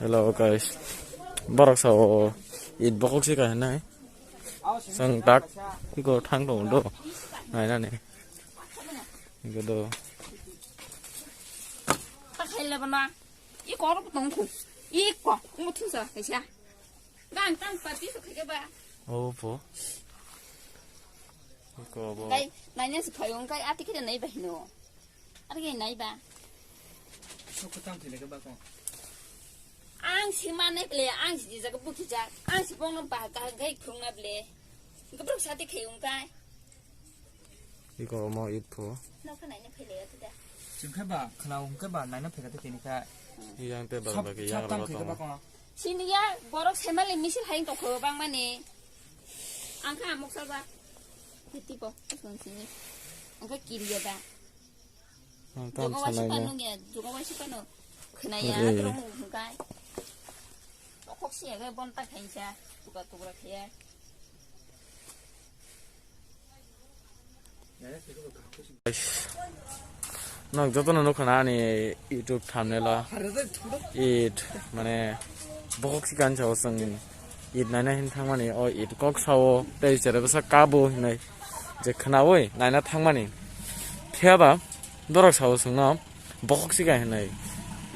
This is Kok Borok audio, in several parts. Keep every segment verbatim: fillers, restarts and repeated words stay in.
Hello guys, borok sao it bokok se kainai. Sang tak iko thang tong do, nainani. Iko do. Pakai le bana. Iko ro tong ku. Iko, iko thung sa kaisa. Bang tang pati so khaike ba. Oh po. Iko bo. Kai, naina se phayung kai ati kire nai ba hino. Ati kire nai ba. Sok tam thile ke ba ko. Ang si mane ble, ang si jaga buki jak, ang si bono ba ka gai khung na ble. Gabrok sate khayung kai. Iko mo it pho. Nokha naina phele ya tida. Chimkhe ba, khna ungkhe ba, naina phega te tini kha. Yang te ba Sap, ba ke sap yang tam ro phega ba tong. Ko. Sini ya, borok semali misil haing tokho bang mani. Angkha amok salba. Hiti po, sini. Angkha kiriya ba. Ang tam Jogo waisi sanai panu mo. Ya, jogo waisi panu. Khna ya, Re. Atrong hungkai. Tokok si ya, bon tak hain sa. Tukra tukra khaya. Nok jotono nukha na ani YouTube thumbnail o. It mane bokok si kan sao song it naina hin thangmani o it kok sao tei chere bwsa kabo hinai je khnaui naina thangmani. Phiya ba dorok sao songno bokok si kan hinai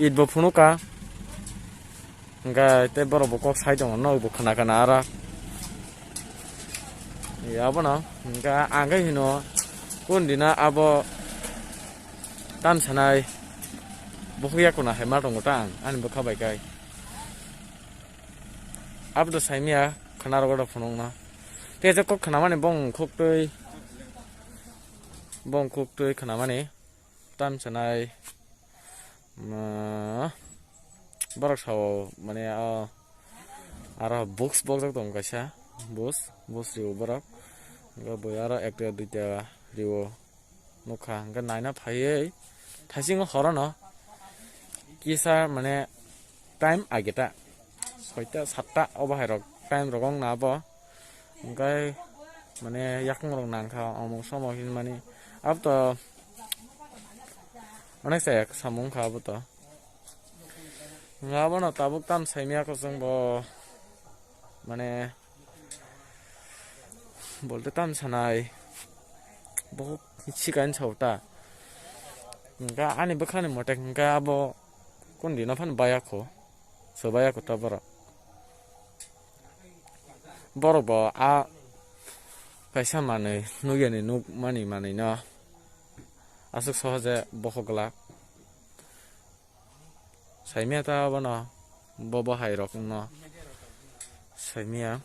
it bo phunukha. Hingke tei borok bo kok sai tongo, nok bo khna khna aro. Ya, abono hingke ang khe hino, kundina abo tam sanai, bukhuk ya kuna hai ma tongo ta ang, ani bwkha bai kai. Abo to saimya, khna rogo da phunukno. Tei je kok khnamani bong khuktwi, bong khuktwi khnamani. Tam sanai, ma, borok sao, mane, o, aro books bokjak tongo kaisa, books, books rio borok, hingke boi aro ekta duita rio nukha, hingke naina phaiwi thaisingo horono kisa, mane, time ageta, soita satta obo hai rok time rok wng na abo. Hingke mane yakung rok nangkha omo somo hinmani abo to onek chaya samung wngkha abo to. Hingke abono tabuk tam saimya kosong bo mane bolte tam sanai bo sikani sao ta. Hingke ani bwkhani mote hingke abo kundino phano baya kho. Sobai ya kota borok. Borok bo a kaisa manwi nukya ni nuk mani manwi no aswk sohoje bokhok glak. Saimya ta bono bo bahai rok no saimya.